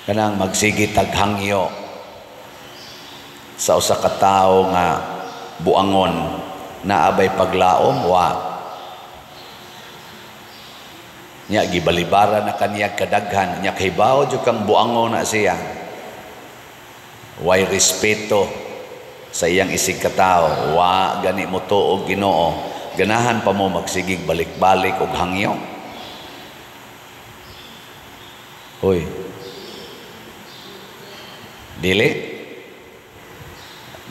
Kanang magsige tag hangyo sa usa ka tawo nga buangon, naa bay paglaom? Wa. Nya gibalibaran na kaniya kadaghan, nya kahibaw jud kang buangon na siya. Way respeto sa iyang isig katawo, wa gani mo tuo Ginoo, ganahan pa mo magsigig balik-balik og hangyo? Hoy. Dili?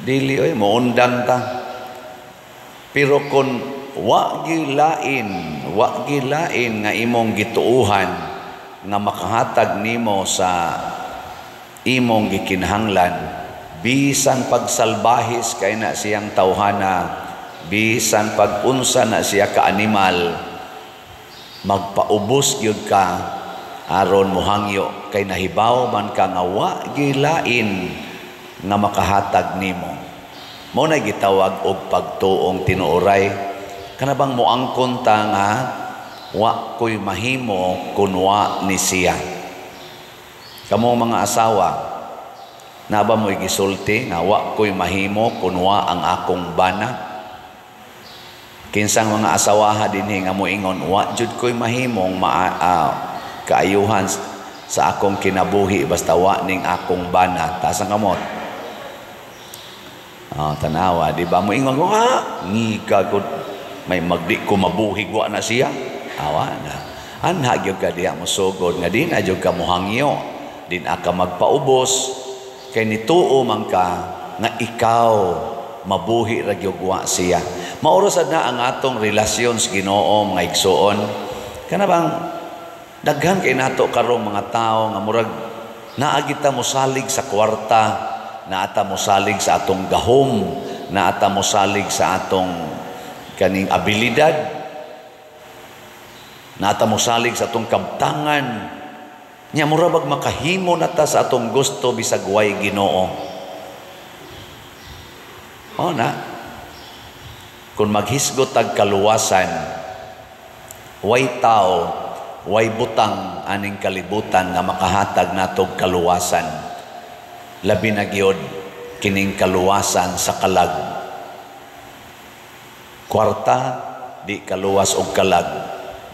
Dili oy, moundang ta. Pero kung wa gilain nga imong gituuhan nga makahatag nimo sa imong gikinahanglan, bisan pagsalbahis kay na siyang tawhana, bisan pag-unsa na siya ka animal, magpaubos gyud ka aron mohangyo kay nahibaw man ka nga wa gilain nga makahatag nimo. Mao na gitawag og pagtuong tinuoray. Kana bang moangkon ta nga wa ko'y mahimo kun wa ni siya. Kamo mga asawa, naa ba mo'y gisulti nga wa ko'y mahimo kun wa ang akong bana? Kinsang mga asawaha dinhi nga moingon, "Wa jud ko'y mahimong kaayuhan sa akong kinabuhi basta wa ning akong bana"? Taas ang kamot. Oh, tanawa, di ba? Moingon ko, "Ah, ngiga ko, may magdi ko mabuhig, wa na siya." Awa na. Anha gyud ka diha mosugod nga di na gyud ka mohangyo, di na ka magpaubos kay nituo man ka nga ikaw mabuhi ra gyud wa siya. Mao ra sad na ang atong relasyon sa Ginoo, mga igsuon. Kana bang daghan kay nato karong mga tao nga murag naa kita mosalig sa kwarta, naa ta mosalig sa atong gahom, naa ta mosalig sa atong kaning abilidad, naa ta mosalig sa atong kabtangan. Nya mura bag makahimo na ta sa atong gusto bisag way Ginoo. O na. Kung maghisgot tag kaluwasan, way tao, way butang aning kalibutan nga makahatag natog kaluwasan. Labi na gyud kining kaluwasan sa kalag. Kwarta di kaluwas og kalag.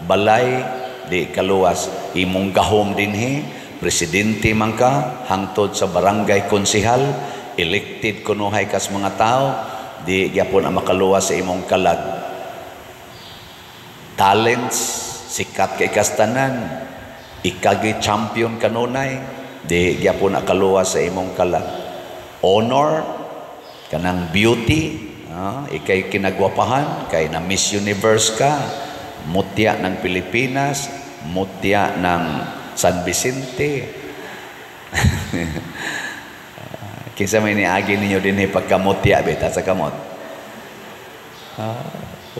Balay di kaluwas. Imong gahom dinhi, presidente man ka, hangtod sa barangay konsehal, elected kunuhay kas mga tao, di gyapon ang makaluwas sa imong kalag. Talents, sikat kay kastanan, ikagi champion kanunay, di gyapon ang kaluwas sa imong kalag. Honor, kanang beauty, ikay kinagwapahan, kay na Miss Universe ka, mutya ng Pilipinas, mutya ng San Vicente. Kinsa may niagi ninyo dinhi pagkamutya bita sa kamot?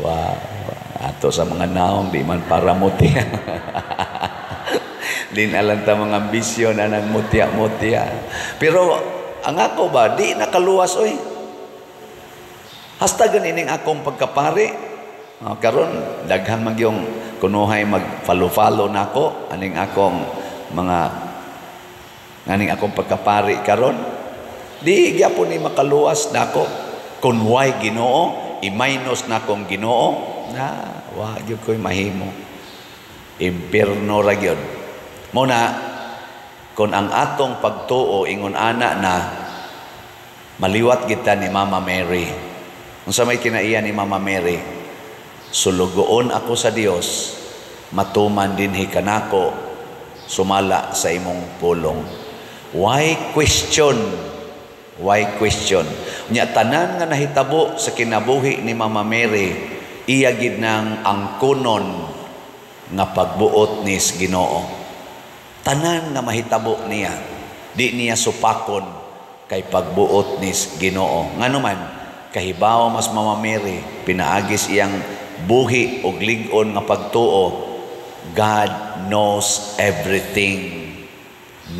Wow. Ato sa mga naong di man para mutya. Di na lang ta mga ambisyon na nang mutya-mutya. Pero ang ako ba, di nakaluwas oy. Hasta ganining akong pagkapari. Karon daghan man yung kunuhay mag-follow-follow nako aning akong mga nganing akong pagkapari karon. Di gyapon ni makaluwas nako kun way Ginoo, i-minus nakong Ginoo na wa gyud ko'y mahimo. Impierno ra gyud. Mao na kung ang atong pagtuo ingon ana na maliwat kita ni Mama Mary. Unsa may kinaiya ni Mama Mary? "Sulugoon ako sa Dios, matuman dinhi kanako sumala sa imong pulong." Why question? Why question? Nya tanan nga nahitabo sa kinabuhi ni Mama Mary, iya gid nang angkonon nga pagbuot ni Ginoo. Tanan nga mahitabo niya, di niya supakon kay pagbuot ni Ginoo. Ngano man, kahibaw mas Mama Mary, pinaagis iyang buhi og lig-on nga pagtuo, God knows everything.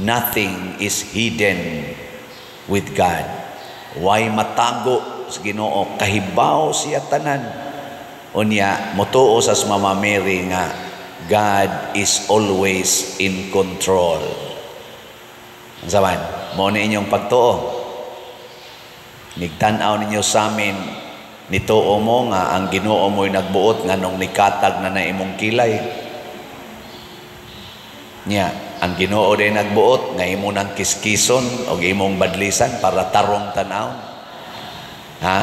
Nothing is hidden with God. Way matago sa Ginoo, kahibaw siya tanan. Unya motuo sa Mama Mary nga God is always in control. Unsa man? Mao ni inyong pagtuo. Nigtan-aw ninyo sa amin, nituo mo nga ang Ginoo mo'y nagbuot nganong nikatag na na imong kilay. Nya, ang Ginoo day nagbuot nga imo nang kiskison og imong badlisan para tarong tan-aw. Ha?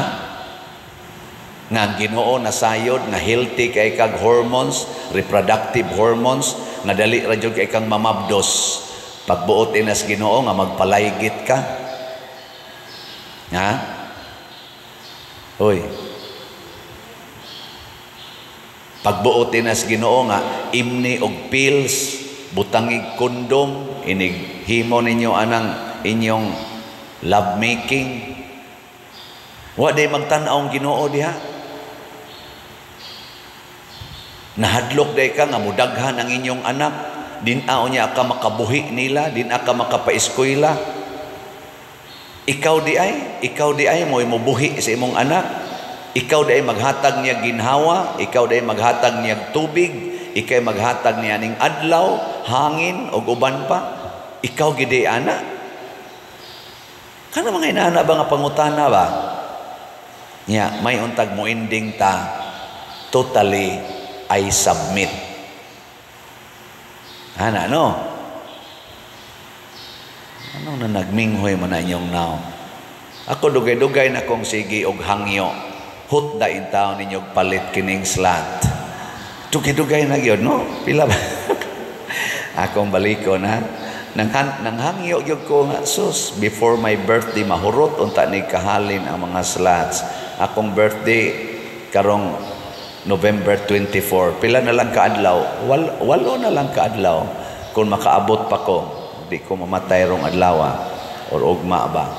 Nga ang Ginoo nasayod nga healthy kay kag hormones, reproductive hormones, nga dali ra jud kay kang mamabdos. Pagbuot inas Ginoo nga magpalaygit ka. Ha? Hoy. Pagbuot inas Ginoo nga imni og pills, butangig kondom, inig himo ninyo anang inyong love making. Wa day magtan-aw ang Ginoo diha. Nahadlok day ka nga mudaghan ang inyong anak, din-aw niya ka makabuhi nila, din-a ka makapaeskwela. Ikaw di ay mo'y mubuhi sa imong anak. Ikaw di ay maghatag niya ginhawa, ikaw di ay maghatag niya tubig, ikaw maghatag niya ning adlaw, hangin ug uban pa. Ikaw gid ana. Kana mga inana ba nga pangutana ba? Nya may untag mo ending ta, totally I submit. Ana no? Ano na nagminghoy man na inyong now? Ako dugay-dugay na kong sige og hangyo. Hutda in taon ninyo palit kining slot. Dugay-dugay na gyud no? Pila ba? Akong balikon ha. Nanghangyo gyud ko nga sus, before my birthday mahurot unta ni kahalin ang mga slots. Akong birthday karong November 24. Pila na lang kaadlaw? Walo na lang kaadlaw. Kung makaabot pa ko, di ko mamatay rong adlaw or ugma ba.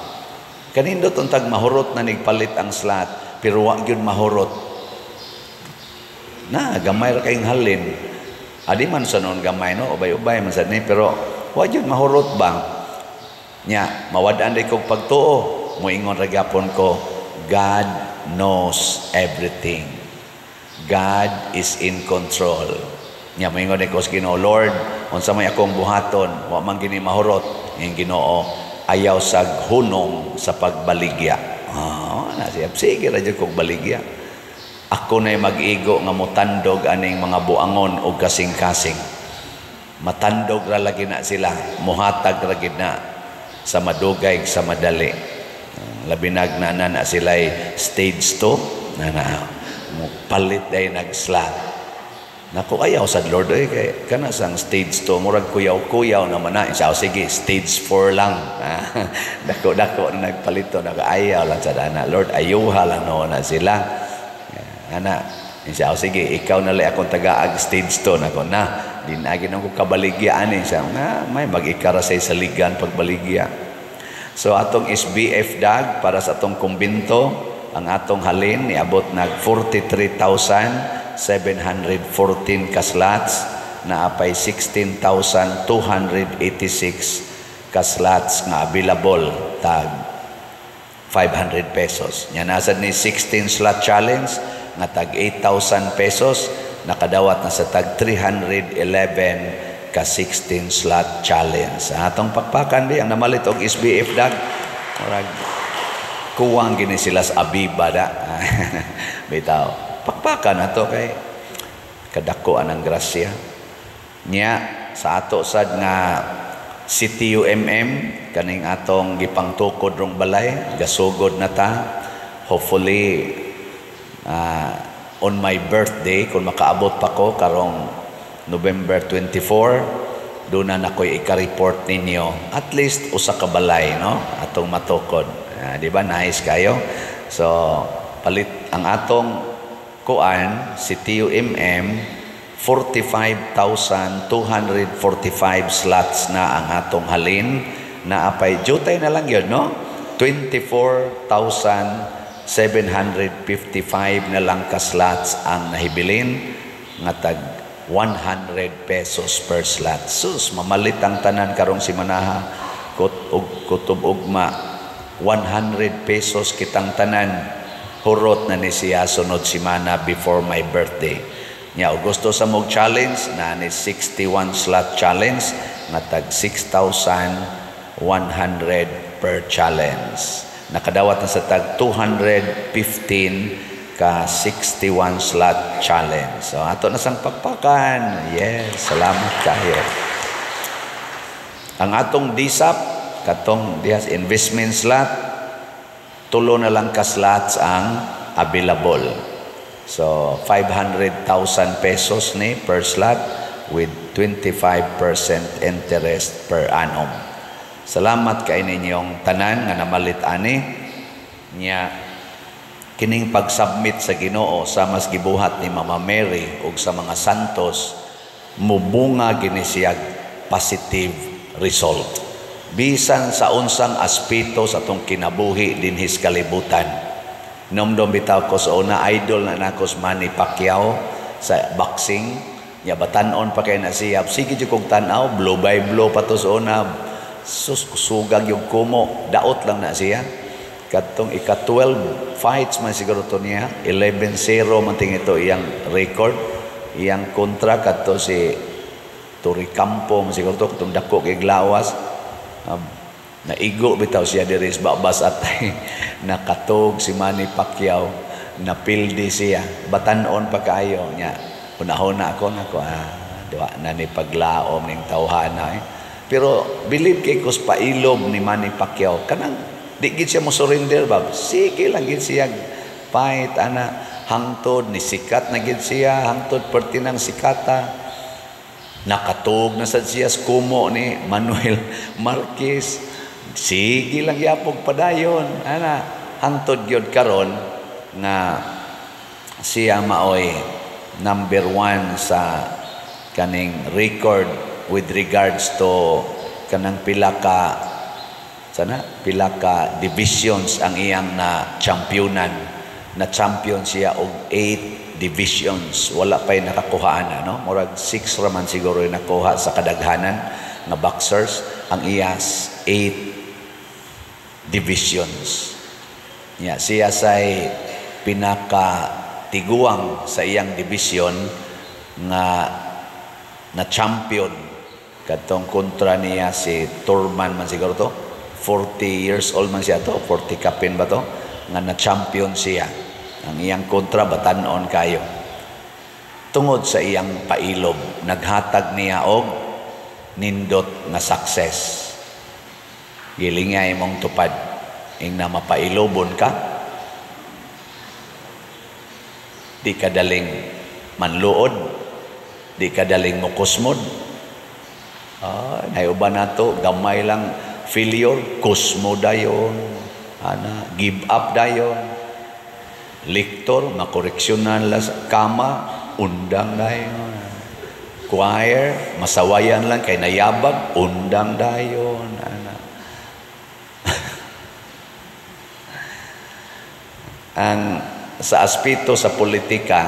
Kanindot untag mahurot na nigpalit ang slot, pero wa gyud mahurot. Na gamay ra kayong halin. Adi man sa noon gamay no, ubay-ubay man sad ni, pero wa gyud mahurot ba. Nya mawad-an day kog pagtuo, moingon ra gyapon ko, God knows everything. God is in control. Nya moingon ko sa Ginoo, Lord, unsa may akong buhaton, wa man gini mahurot. Ing Ginoo, ayaw sag hunong sa pagbaligya. Ah, na siya. Sige ra jud kog baligya. Ako na'y mag-igo nga motandog aning mga buangon og kasing-kasing. Matandog ra lagi na sila, muhatag ra gid na sa madugay sa madali. Labinag na na, na sila'y stage 2 na na palit day nag-slot. Naku, ayaw sa Lord oy, kay kana sang stage 2 murag kuyaw-kuyaw naman na. Siya, sige, stage 4 lang. Dako-dako na nagpalito, nako ayaw lang sa dana. Lord, ayuha lang no na sila. Ana, siya, sige, ikaw na lang akong tagaag stage 2. Nako na, di na ginoo ko kabaligya ani siya. Nga, may mag-ikara say saligan pagbaligya. So atong SBF dag para sa atong kumbinto, ang atong halin niabot nag 43,714 ka slots, na apay 16,286 ka slots nga available tag 500 pesos. Nya nasad ni 16 slot challenge nga tag 8,000 pesos, nakadawat na sa tag 311 ka 16 slot challenge. Sa atong pakpakan di ang namalit og SBF dag, murag kuwang gini sila sa Abiba da. Bitaw. Pakpakan na to kay kadako anang grasya. Nya sa ato sad nga CTUMM kaning atong gipangtukod rong balay, gasugod na ta. Hopefully on my birthday, kung makaabot pa ko karong November 24, doon na nakoy ika-report ninyo at least usa ka balay no atong matukod. Di ba nice kayo? So palit ang atong kuan si TUMM 45,245 slots na ang atong halin, na apay jutay na lang yun no, 24,755 na lang ka slots ang nahibilin nga tag 100 pesos per slot. Sus, mamalit ang tanan karong si Manaha kut og kutob ugma 100 pesos kitang tanan. Hurot na ni siya sunod simana before my birthday. Nya gusto sa mog challenge na ni 61 slot challenge nga tag 6,100 100 per challenge. Nakadawat na sa tag 215 ka 61 slot challenge. So ato na sang pakpakan. Yes, salamat kayo. Ang atong DSAP, katong dihas investment slot, tulo na lang ka slots ang available. So 500,000 pesos ni per slot with 25% interest per annum. Salamat kay ninyong tanan nga namalit ani nya. Kining pag-submit sa Ginoo sa mas gibuhat ni Mama Mary ug sa mga santos, mubunga gini siya positive result bisan sa unsang aspeto sa atong kinabuhi dinhi sa kalibutan. Nomdom bitaw ko sa una, idol na nako si Manny Pacquiao sa boxing nya. Batan-on pa kay na siya, sige jud kog tan-aw, blow by blow pa to sa una. Sus, sugag yung kumo, daot lang na siya. Katong ika-12 fights man siguro to niya, 11-0 man ting ito iyang record. Iyang kontra kadto si Torrecampo man siguro to, katong dako kay lawas. Naigo bitaw siya diri sa babas at nakatog si Manny Pacquiao, napildi siya. Batan-on pa kaayo nya. Hunahuna ako nako, ah, duwa na ni paglaom ning tawhana eh. Pero believe kay kus pailob ni Manny Pacquiao, kanang di gid siya mo surrender ba. Sige lang gid siya fight ana hangtod ni sikat na gid siya, hangtod perti ng sikata. Nakatug na sad siya sa kumo ni Manuel Marquez. Sige lang yapog padayon ana hangtod gyud karon nga siya maoy number one sa kaning record with regards to kanang pila ka sana pila ka divisions ang iyang na championan. Na champion siya og 8 divisions. Wala pa'y nakakuhaan na, no? Murag 6 raman siguro yung nakuha sa kadaghanan nga boxers. Ang iyas 8 divisions niya. Siya say pinaka tiguang sa iyang division nga na champion. Katong kontra niya si Turman man siguro to, 40 years old man siya to, 40 kapin ba to, nga na champion siya. Ang iyang kontra batan-on kayo. Tungod sa iyang pailob, naghatag niya og nindot nga success. Gilingay imong tupad ing na mapailobon ka, di ka daling manluod, di ka daling mukusmod. Ah, nayuban nato gamay lang failure, kusmo dayon, ana, give up dayon. Lektor, makoreksyonan la sa kama, undang dayon. Choir, masawayan lang kay nayabag, undang dayon, ana. Ang sa aspeto sa politika,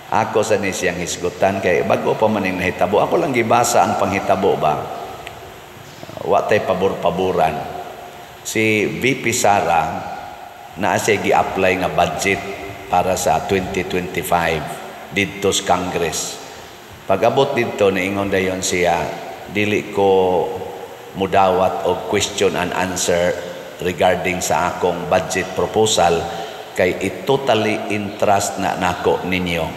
ako sa ni siyang hisgutan kay bago pa man ning nahitabo. Ako lang gibasa ang panghitabo ba. Wa tay pabor-paboran. Si VP Sara naa siya gi-apply nga budget para sa 2025 didto sa Congress. Pag-abot didto, niingon dayon siya, "Dili ko mudawat og question and answer regarding sa akong budget proposal kay it totally entrust na nako ninyo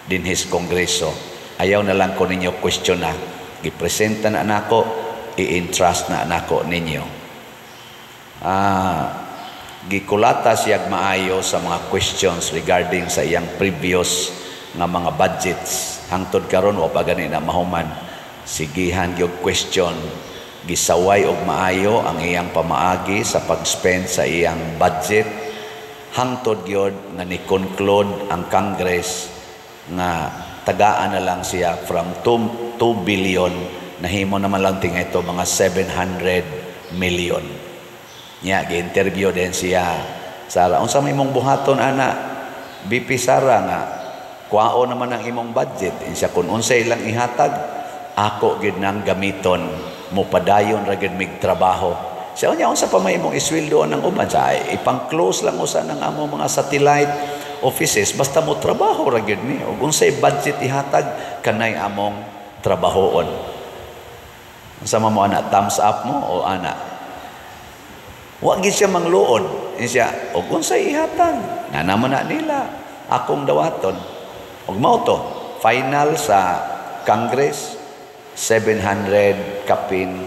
dinhis Kongreso. Ayaw na lang ko ninyo question na. Gipresenta na nako, i-entrust na nako ninyo." Gikulata siya maayo sa mga questions regarding sa iyang previous nga mga budgets. Hangtod karon wa pa gani na mahuman. Sigihan gyud question, gisaway og maayo ang iyang pamaagi sa pag-spend sa iyang budget. Hangtod gyud nga ni-conclude ang Congress nga tagaan na lang siya from 2 billion, nahimo naman lang tinga ito mga 700 million. Nya gi-interview din siya Sara, unsa may imong buhaton ana BP Sara nga kuao naman ang imong budget? Insa kun unsay ilang ihatag, ako gid nang gamiton, mopadayon ra gid mig trabaho. Siya unya, unsa pa may imong isweldo ng uban? Sa ipang-close lang usa ng among mga satellite offices, basta mo trabaho ra gid mi. Ug unsay budget ihatag, kanay among trabahoon. Unsa mo ana, thumbs up mo o ana? Wa gid siya mangluod. Ingon siya, "Og unsay ihatag? Nga naman na nila akong dawaton." Og mao to, final sa Congress, 700 kapin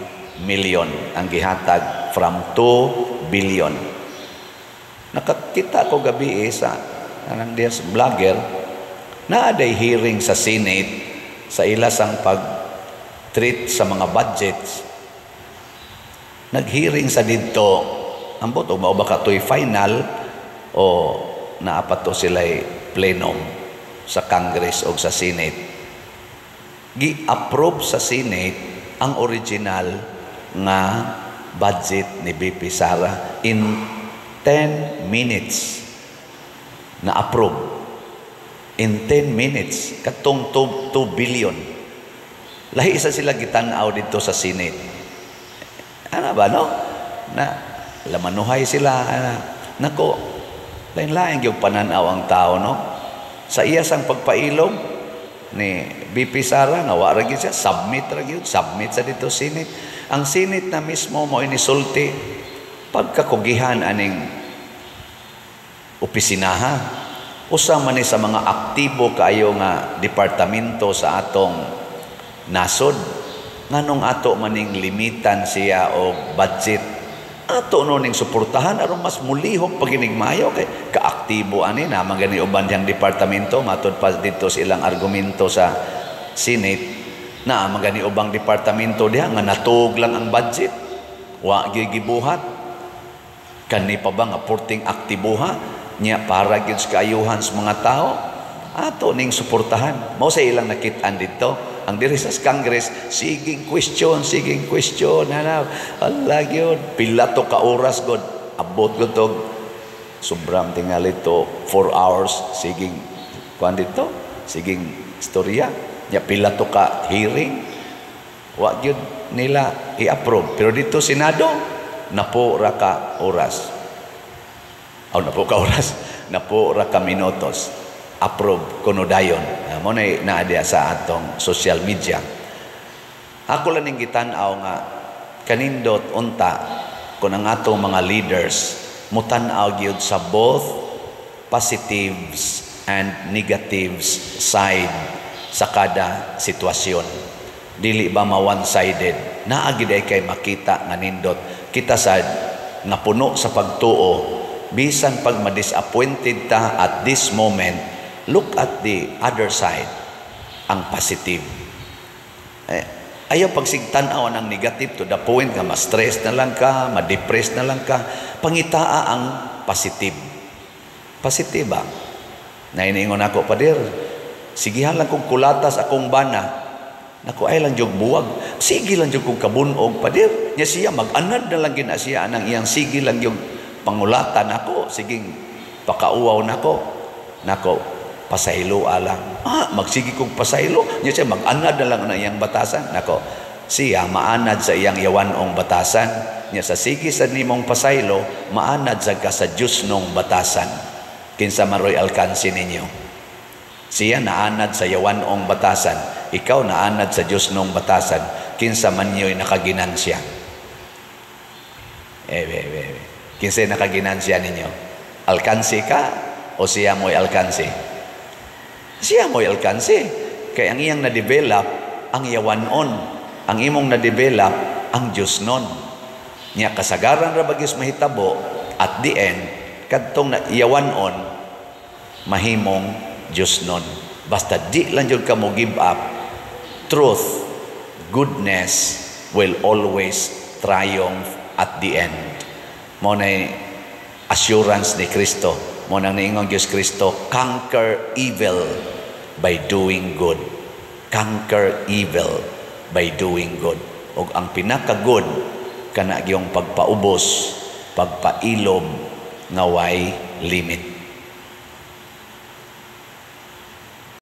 million ang gihatag from 2 billion. Nakakita ko gabi eh, sa anang dias vlogger na aday hearing sa Senate sa ilasang pag-treat sa mga budgets. Nag-hearing sa didto, ambot o mao ba katoy final o naa pa to sila plenum sa Congress o sa Senate. Gi-approve sa Senate ang original nga budget ni VP Sara in 10 minutes na approve in 10 minutes katong 2 billion. Lahi isa sila gitan-aw dito sa Senate, ana ba, no? Na lamanuhay sila ana. Nako, lain-lain gyud panan-aw ang tao, no? Sa iya sang pagpailog ni VP Sara nga wa ra gyud siya, submit ra gyud, submit sa dito Senate. Ang Senate na mismo mo inisulti, pagkakugihan aning opisinaha, usa man ni sa mga aktibo kaayo nga departamento sa atong nasod. Nganong ato maning limitan siya og budget? Ato no ning suportahan aron mas mulihok paginigmayo kay kaaktibo ani naman gani uban diyang departamento. Matud pa dito sa ilang argumento sa Senate na gani ubang departamento diha nga natug lang ang budget, wa gyud gibuhat. Kani pa ba nga porting aktiboha niya para gyud sa kaayuhan sa mga tao, ato ning suportahan. Mao sa ilang nakit-an dito. Ang diri sa Congress, siging question, siging question, hanap Allah gyud, pila to ka oras god, abot gud to, sobrang tingali to, 4 hours siging kuan dito, siging istorya nya, pila to ka hearing, wa gyud nila i-approve. Pero dito Senado, napo ra ka oras. Aw, napo ka oras, napo ra ka minutos. Approve kuno dayon. Mo na naa diya sa atong social media. Ako lang ning gitan-aw nga kanindot unta kung ang atong mga leaders mutan-aw gyud sa both positives and negatives side sa kada sitwasyon. Dili ba ma one-sided? Naa gid ay kay makita nga nindot. Kita sad nga puno sa pagtuo, bisan pag ma-disappointed ta at this moment, look at the other side, ang positive. Eh, ayaw pagsigtan-aw ng negative to the point nga ma-stress na lang ka, ma-depress na lang ka. Pangitaa ang positive. Positive ba? Nainiingon ako, "Pader, sigihan lang kong kulatas akong bana." Naku, ay lang jug buwag. "Sige lang jug kong kabunog, pader." Nya siya, mag-anad na lang gina siya anang iyang sige lang yung pangulatan ako. Siging pakauwaw nako. Nako, pasaylo alang. "Ah, magsige kong pasaylo." Nya siya, mag-anad na lang na iyang batasan. Nako, siya maanad sa iyang yawanong batasan. Nya sa sige sa nimong pasaylo, maanad sa ka sa Diyos nung batasan. Kinsa maroy alkansi ninyo? Siya naanad sa yawanong batasan. Ikaw naanad sa Diyos nung batasan. Kinsa man yo'y nakaginansya? Eh, eh, eh. Kinsa nakaginansya ninyo? Alkansi ka o siya mo'y alkansi? Siya mo'y alkansi. Kaya ang iyang na-develop, ang yawanon. Ang imong na-develop, ang Diyos nun. Nya kasagaran ra bagyos mahitabo, at the end, kadtong na yawanon, mahimong Diyos nun. Basta di lang jud ka mo give up, truth, goodness will always triumph at the end. Mo na assurance ni Kristo. Mo nang niingon Diyos Kristo, "Conquer evil by doing good." Conquer evil by doing good. Og ang pinaka-good kana gyung pagpaubos, pagpailob nga way limit.